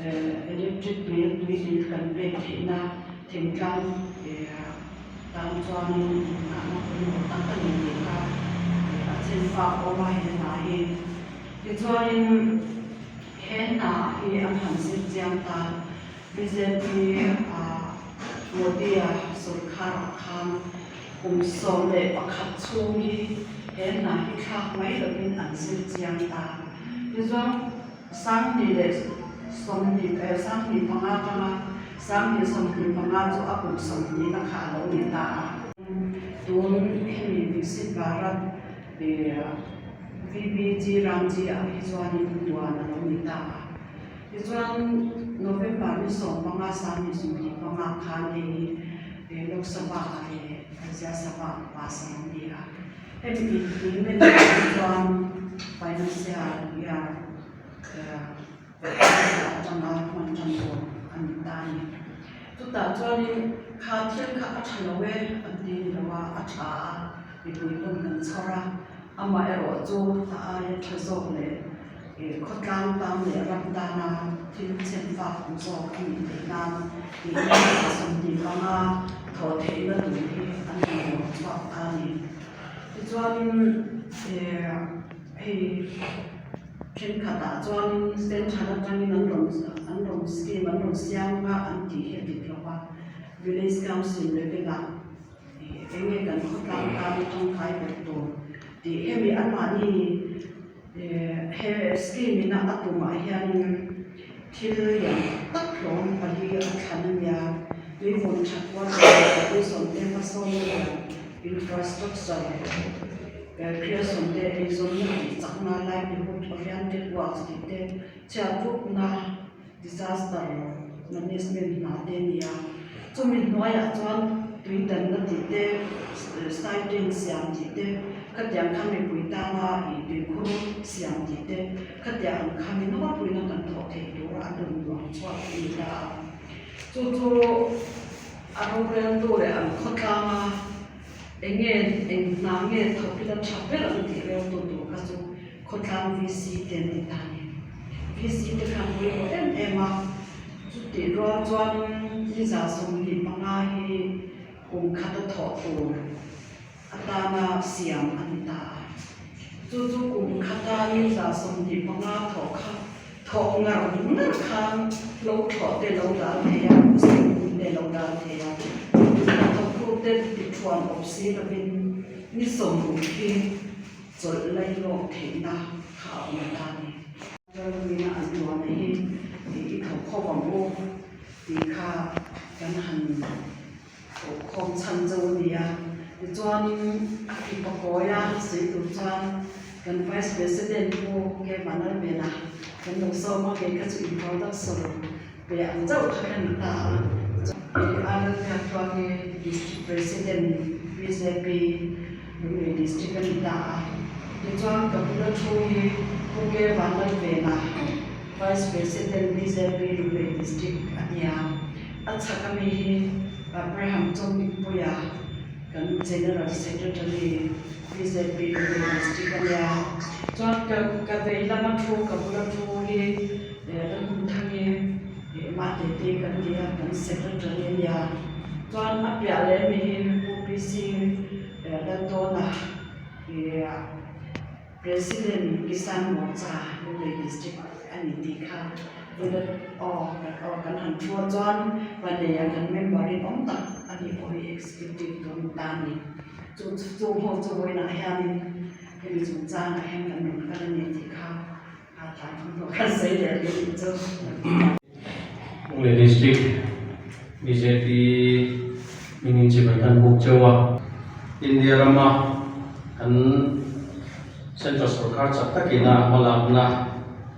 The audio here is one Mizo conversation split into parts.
Electric bill tui bill kan pek theihna thingtlang tan chuanin innghahna pawimawh tak a ni tih kha a chen fak awm a he hna hi. Tichuanin he hna hi an han zir chiang ta. Bjp Modi-a sawrkharah khan kum 11 chhung hi he hna hi thlak mai lovin an zir chiang ta. Tichuan Sanghnih leh sawmhnih eh 25 atanga 2025 chu a kum sawmhnihna kha a lo ni ta a. Tun hemi Viksit Bharat eh VBG Ramji ah hi chuanin duan a lo ni ta a. Tichuan November ni 15 2025 khan hei hi Lok Sabha ah leh Rajya Sabha ah pass a lo ni a. Hemi implement ah hi chuan financial year atanga hman tan tur a ni ta a ni. Chutah chuanin kha thil kha a tha lo e an ti ni lo a, a tha a, mipui pawn kan chhawr a, amaherawhchu a aia tha zawk leh khawtlang tan leh ram tana thil chhen fak awm zawk a nih theih nan tiin 25 thawh theihna tur hi an rawn chhuak ta a ni. Tichuanin hei thenkhatah chuanin central atangin an rawn an rawn scheme an rawn siam a an tih hi a dik lo va, village council level ah eng nge kan khawtlang tan tangkai ber tur tih hemi anmahni he scheme ina a tumah hianin thil lian tak hlawm pali a thlan a nia, tuivawn that water pollution te hmasawn lian infrastructure creation te eizawnna tih chakna livelihood oriented works tih te chhiatrupna disaster management hna te a ni a, chumi hnuaiah chuan tui danna tih te side siam tih te khatiang kha mipui tana ih tuikhur siam tih te khatiang ang kha mi nawlpuina kan thawh theih tur a rawn luang chhuak a ni ta a, chu chu a roreltu leh an khawtlanga eng nge eng hna nge thawk ila tha ber ang tih reltu tur kha chu khawtlang VC te an ni ta a ni. VC te khan pawimawh em em a, chutih rual chuanin ni 25 hi kum khata thawh tur atana siam a ni ta a. Chu chu kum khata ni 25 thawh kha thawh ngar ngar khan lo thlawh te lo dal thei a, sim te lo dal thei a, thawktu te tithuan awm si lovin ni 60 hi chawlh lai lawk theihna kha a awm ta a ni. Lalruina an luahna hi i thawk khawp ang u tih kha kan han thawk khawm chhan chu a ni a. Tichuanin a pipa kawia sawi tur chuan kan Vice President Pu K Vanlalvena kan lo sawm a, kei kha chu introduction pe ang chauh kha ka ni ta a. Lalbiaktuangi District President bjp Lunglei District a ni ta a, tichuan ka bula thu hi Pu K Vanlalvena, Vice President bjp Lunglei District a ni a, a chhak ami hi Abraham Chawngdikpuia kan General Secretary bjp Lunglei District a ni a, chuan ka ka vei lama thu ka bula thu hi Lalhmunthangi Mate te kan ti a, kan Secretary a ni a, chuan a piah leh ami hi Pu PC Laltawna ih President Kisan Morcha Lunglei District a ni tih kha bullet aw aw kan han thu a chuan Paneia kan member rinawm tak a nih pawh hi Executive dawn ta a ni. Chu chung ho chu vawiinah hianin hemi chungchangah hian kan rawn kal a ni tih kha Lunglei District bjp mingin chibai kan buk cheu a, India rama kan Central sorkar chak takina hmalakna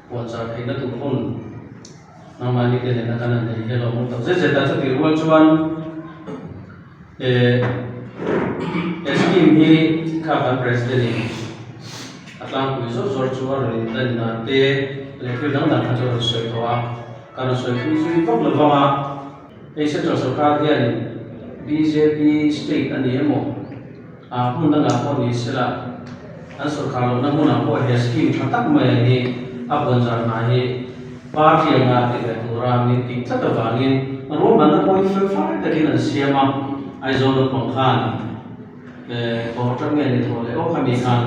puanchar theihna tur hun nangmahni te nena kan han nei hi a lo awm tak zet zet a, chutih rual chuan eh he scheme hi kha kan President in A tlangpui zawr zawr chu a rawn intan dan te leh thil dang dang kha chu a rawn sawi tawh a, ka rawn sawi pui zui vak lo vang a. Hei central sorkar hianin bjp state a ni emaw ah hmun dangah pawh ni sela an sorkar lohna hmunah pawh he scheme tha tak mai hi a buanzar hna hi. Party anga ti ve tura min tih tlat avangin ruahmanna pawh hi fel fai takin an siam a, Aizawl naupang khan thawh ṭan nge ni thawh leh awk ami khan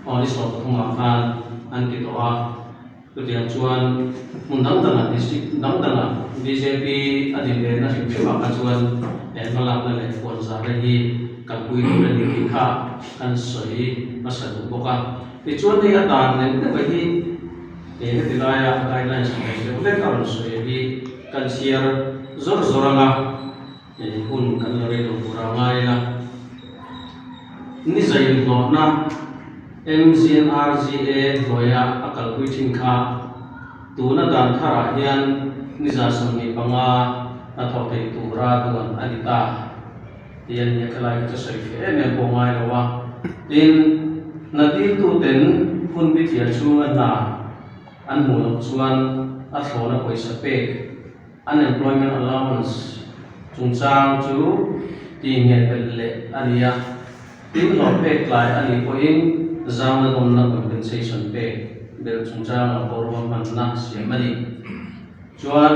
aw ni 13 ah khan an ti tawh a. Chutiang chuan hmun dang dangah district dang dangah bjp a din lehna hrim hrimah kha chuan he hmalakna leh puan zahna hi kalpui tur a ni tih kha kan sawi hmasa duh bawk a. Tichuan hei a dan leh deuh hi he heti laia guidelines ang deuh vek a rawn sawi hi kan chhiar zawr zawr ang a, hun kan la rei lo tur a ngai ila. Ni zain hlawhna MGNRGA hnuaia a kalpui thin kha tuna dan tharah hian ni 75 hnathawk thei tura duan a ni ta tih a ni a, khelai kha chu sawi fiah em em pawh ngai lo a. Tin, hna diltuten hun bithliah chhunga hna an hmuh loh chuan a thlawna pawisa pek Unemployment Allowance chungchang chu tih ngheh belh leh a ni a, tin hlawh pek tlai a nih pawhin zangna dawmna compensation pek belh chungchangah pawh ruahmanna siam a ni. Chuan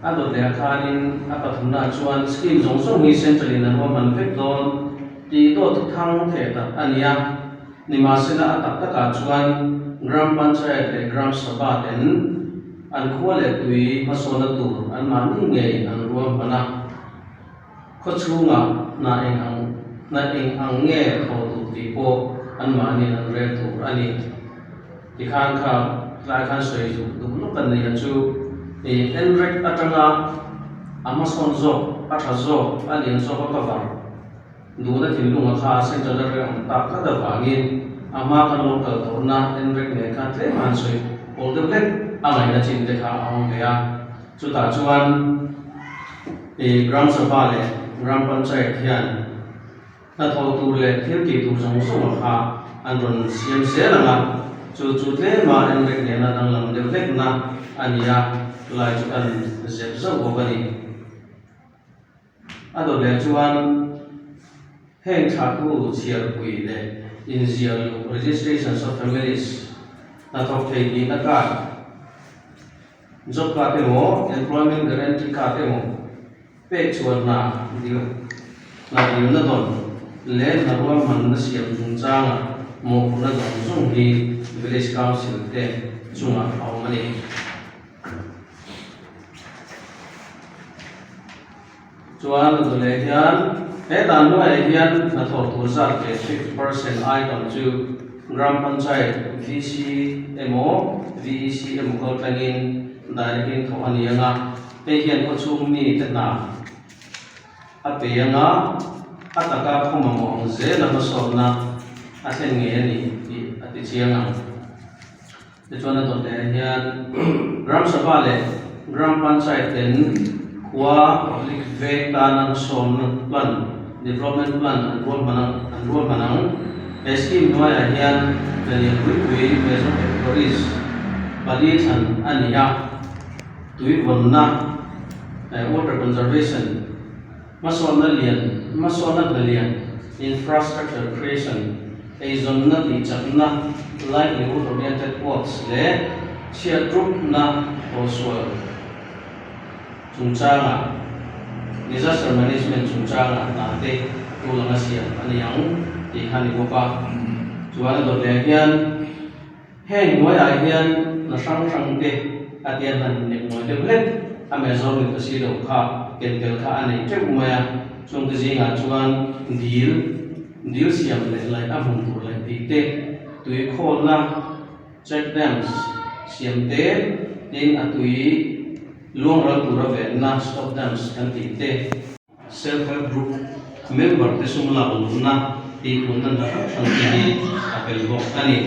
a dawt leh a khanin a pathumnaah chuan scheme zawng zawng hi central in a ruahman vek dawn tih dawt thang theh tak a ni a, nimahsela a tak takah chuan Gram Panchayat leh Gram Sabha ten An khua leh tui hmasawnna tur anmahni ngei an ruahman a, khaw chhungah hna eng ang hna eng ang nge thawh tur tih pawh anmahniin an rel tur a ni. Tikhan kha tlai khan sawi duh duh lawk an nei a chu i NREC atanga a hmasawn zawk, a tha zawk, a lian zawk a cover Duhna thinlunga kha Central a reng ang tak tlat avangin a hma kan lo kal tawhna NREC nen khan tlem a han sawi pawl deuh hlek a ngaihna chin te kha a awm ve a. Chutah chuan i Gram Sabha leh Gram Panchayat hian hnathawh tur leh thil tih tur zawng zawng a kha an rawn siam zel ang a, chu chu tlema NREC nena danglam deuh hlekna a ni a, chulai chu kan zep zauh bawk a ni. A dawt leh chuan heng thlahtu chhiarpui leh inziah luh, registrations of families, hnathawk thei tihna card, job card emaw, employment guarantee card emaw pek chhuah hna dil hna dilna dawn leh hna ruahmanna siam chungchanga mawhphurhna zawng zawng hi Village Council te chungah a awm a ni. Chuan a dawleh hian he dan hnuaiah hian hnathawh tur zat leh 50% item chu Gram Panchayat VC emaw VEC emaw kal tlangin direct in thawh a ni ang a, hei hian khawchhung mite hna a pe ang a, a taka khaw mamawh ang zela hmasawnna a thlen ngei a ni tih a ti chiang ang. Tichuan a dawt leh hian Gram Sabha leh Gram Panchayat ten khua public veng tana hmasawnna plan, development plan, an ruahman ang an ruahman ang. He scheme hnuaiah hian hna lian pui pui major categories pali thlan a ni a, tui vawnna, water conservation, Hmasawnna lian, hmasawnna hna lian, infrastructure creation, eizawnna tihchakna, livelihood oriented works, leh chhiatrupna tawhsual chungchangah, disaster management chungchangah hna te tul anga siam a ni ang tih kha a ni bawk a. Chuan a dawt leh hian Heng hnuaiah hian hna hrang hrang te a tian han nek nawi deuh hlek a mezawr ni ta si lo kha ken tel kha a nei teuh mai a, chungte zingah chuan dil, dil siam leh laih a hmun tur laih tih te, tui khawlna, check dams, siam te, tin a tui luang ral tura venna, stop dams, kan tih te. Self Help Group member te sum lak luhna tih punna hna hrang hrang te hi a pel bawk a ni.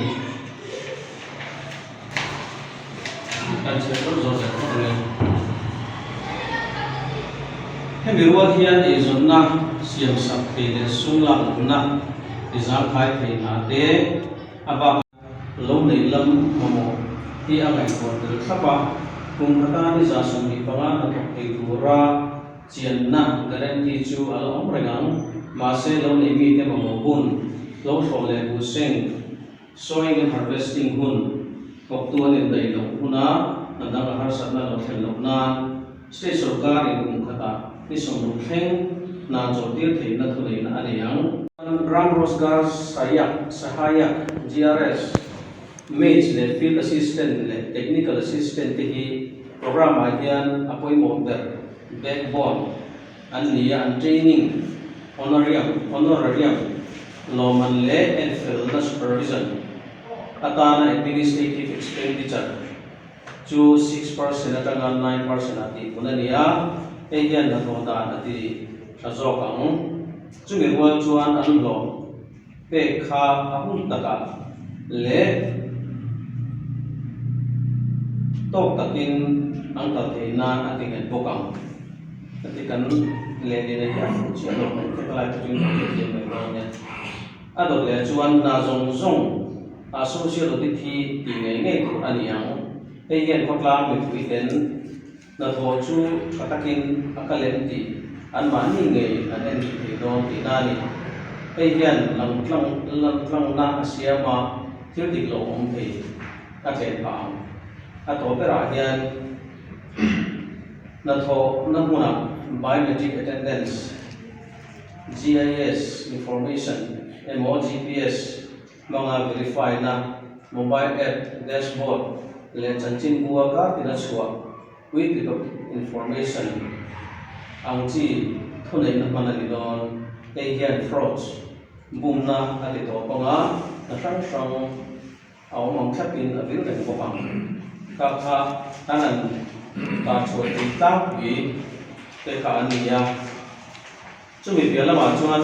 Kan chhiat zawr zawr leh phawt ang e. Hemi rual hian eizawnna siam sak thei leh sum lak luhna ti zangkhai thei hna te a bak Lo neih lam mamawh hi a ngaihtuah tel thlap a, kum khata ni 75 hnathawk thei tura chianna, guarantee, chu a la awm reng ang. Mahse, lo neih mite mamawh hun, lo thlawh leh buhseng, sowing and harvesting, hun, thawktu an indaih loh huna hna dang a harsatna lo thlen loh nan State sorkarin kum khatah ni 60 thleng hna chawlhtir theihna thuneihna a nei ang. Gram Rozgar Sayak, Sahayak, GRS, Maids leh Field Assistant leh Technical Assistant te hi programme-ah hian a pawimawh ber, backbone, an ni a, an training, honorarium, honorarium, lawmman leh enfelna, supervision, atana administrative expenditure chu 6% atanga 9% ah tih hun a ni a, hei hian hnathawh dan a ti tha zawk ang. Chumi rual chuan an hlawh pek kha a hun takah leh tawk takin an kal theih nan a ti nghet bawk ang. Heti kan lehlin a hi a fuh chiah lo mai thei ka lai chu kan hrethiam mai dawn nia. A dawt leh chuan hna zawng zawng a social audit hi tih ngei ngei tur a ni ang. Hei hian khawtlang mipui ten Hnathawh chu tha takin a kal em tih anmahni ngei an en thei thei dawn tihna a ni. Hei hian langtlang langtlangna a siam a, thil dik lo awm thei a tlen phah ang. A tawh berah hian hnathawhna hmunah biometric attendance, GIS information emaw GPS hmanga verify na mobile app dashboard leh chanchinbu a kar tina chhuah quick information ang chi thuneihna hman a ni dawn. Hei hian frauds bumna a ti tawp ang a, hna hrang hrang a awm ang thlapin a vil reng bawk ang. Kha kha kan an kar chhuah tui tlangpui te kha an ni a. Chumi piah lamah chuan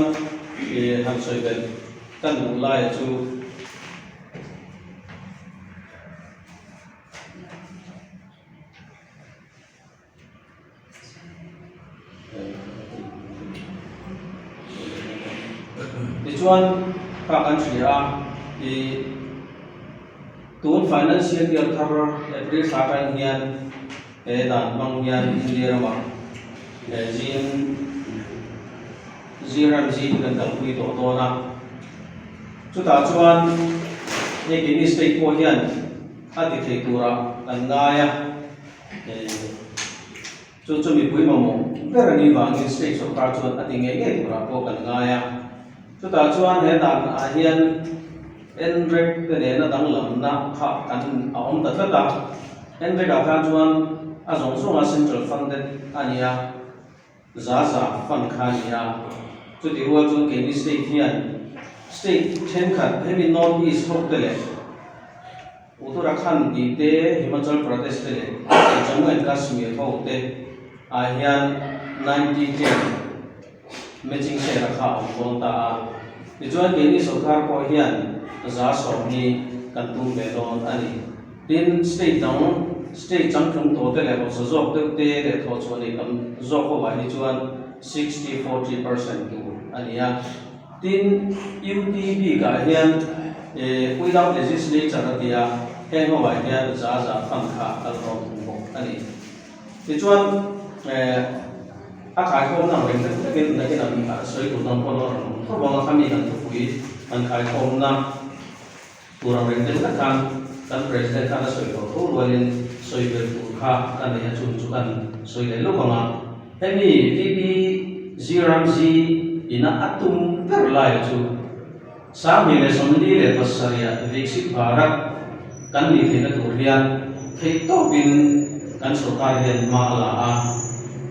i han sawi belh kan duh laia chu Tichuan kha kan hria a, i tun financial year thar April thla atang hian He dan hmang hian India ramah he zing ziram zing kan kalpui tawh dawn a. Chutah chuan hei keini state pawh hian a ti thei turah kan ngai a, chu chu mipui mamawh ber a nih vangin state sorkar chuan a ti ngei ngei turah pawh kan ngai a. Chutah chuan he dan ah hian Enrek te nena danglamna kha kan a awm ta tlat a, Enrek ah khan chuan a zawng zawng a central funded a ni a, za za fund kha a ni a, chuti rual chuan keini state hian state thenkhat hemi North East ho te leh Uttarakhand tih te, Himachal Pradesh te leh Jammu and Kashmir ho te ah hian 90 10 Matching share a kha a awm dawn ta a, tichuan keini sorkar pawh hian 10% hi kan tum ve dawn a ni. Tin, state dang, state changtlung tawh te leh hausa zawk deuh te leh thawhchhuah nei tam zawk ho ah hi chuan 60, 40% tur a ni a. Tin, UT bikah hian without legislature a ti a, heng ho ah hian za za fund kha a kal dawn thung bawk a ni. Tichuan, a khaikhawmna ang reng deuh deuhin nakin ang sawi tur dang pawh a rawn awm tho vang a, khami kan thupui kan khaikhawmna tur ang reng deuh vek khan kan President khan a sawi tawh tho rualin sawi ber tur kha ka nei a, chung chu kan sawi leh lawk ang a. Hemi VP Ziramzi ina a tum ber laia chu 2047 Viksit Bharat kan nih theihna tur hian theihtawpin kan sorkar hian hma a la a.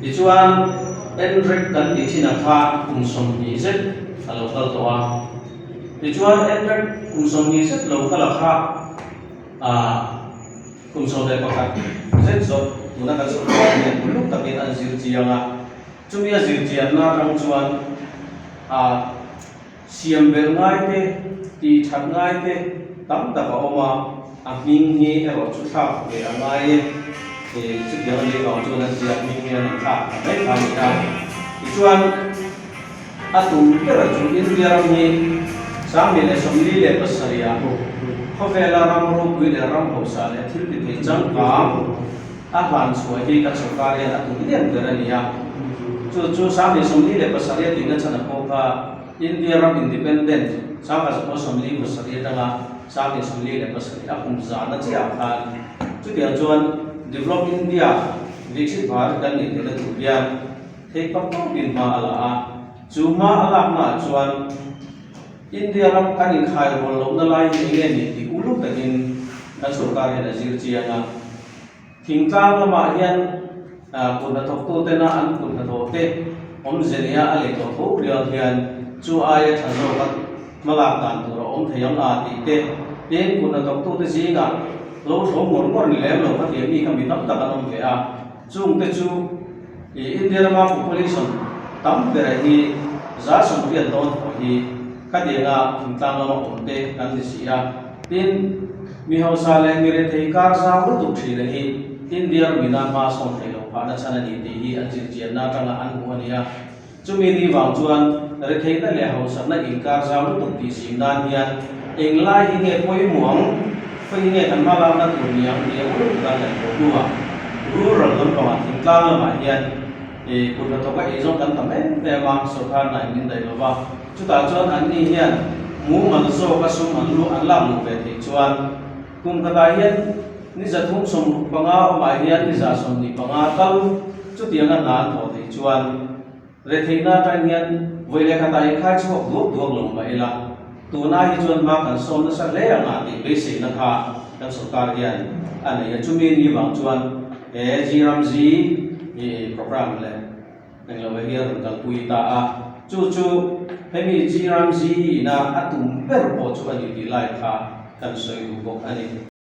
Tichuan, NREG kan tih thinah kha kum 20 zet a lo kal tawh a. Tichuan, NREG kum 20 zet lo kal a kha ah kum 11 zet zawt tuna kan sorkar hian uluk takin an zir chiang a. Chumi a zir chianna atang chuan ah Siam belh ngai te, tih that ngai te tam tak a awm a, a hming hi erawh chu thlak ve a ngai e. Chutiang a nih vang chuan an ziak hming hian an thlak ta mai kha a ni a. Tichuan, a tum ber chu India ram hi 1947 ah khawvela ram ropui leh ram hausa leh thil ti thei changkang a hlan chhuah hi kan sorkar hian a tum lian ber a ni a. Chu chu 1947 a tihna chhan a pawh kha India ram independent 1947 atanga 1947 a kum zahna chiahah khan chutiang chuan Develop India, Viksit Bharat kan nih theihna tur hian theih pak tawpin hma a la a. Chu hma a laknaah chuan India ram kan inkhai rual lohna lai hi enge nih tih uluk takin kan sorkar hian a zir chiang a. Thingtlang lamah hian kut hnathawktu tena an kut hnathawh te awmze nia a lei tawh tho rial hian chu aia tha zawka hmalak dan tur a awm thei ang a tih te, tin kut hnathawktu te zingah lo thlo ngawr ngawr ni lem lo kha tih mi kha mi tam tak an awm ve a, chung te chu India rama population tam ber hi 180 dawn tawh hi khatianga thingtlang lama awm te kan ni si a. Tin, mi hausa leh mi rethei kar zau lutuk thina hi India ramina hma sawn theih loh phahna chhan a ni tih hi an zirchianna atanga an hmuh a ni a. Chumi ni vang chuan retheihna leh hausakna inkar zau lutuk tih zim nan hian englai hi nge pawimawh ang, khawi nge kan hma lakna tur ni ang tih a uluk kan ngaihtuah hnuah rural lampangah thingtlang lamah hian kut hnathawka eizawng kan tam em em a, sorkar hna in min daih lova. Chutah chuan anni hian mumal zawka sum an luh an lak luh ve theih chuan kum khatah hian ni 365 awmah hian ni 125 tal chutianga hna an thawh theih chuan retheihna atang hian vawi leh khatah inkhai chhuak duak duak lo mah ila tuna hi chuan hma kan sawn nasa hle anga tih beiseina kha kan sorkar hian a nei a. Chumi ni vang chuan he G-Ramz programme leh Englo hi a rawn kalpui ta a, chu chu hemi G Ramsey ina a tum ber pawh chu a ni tih lai kha kan sawi duh bawk a ni.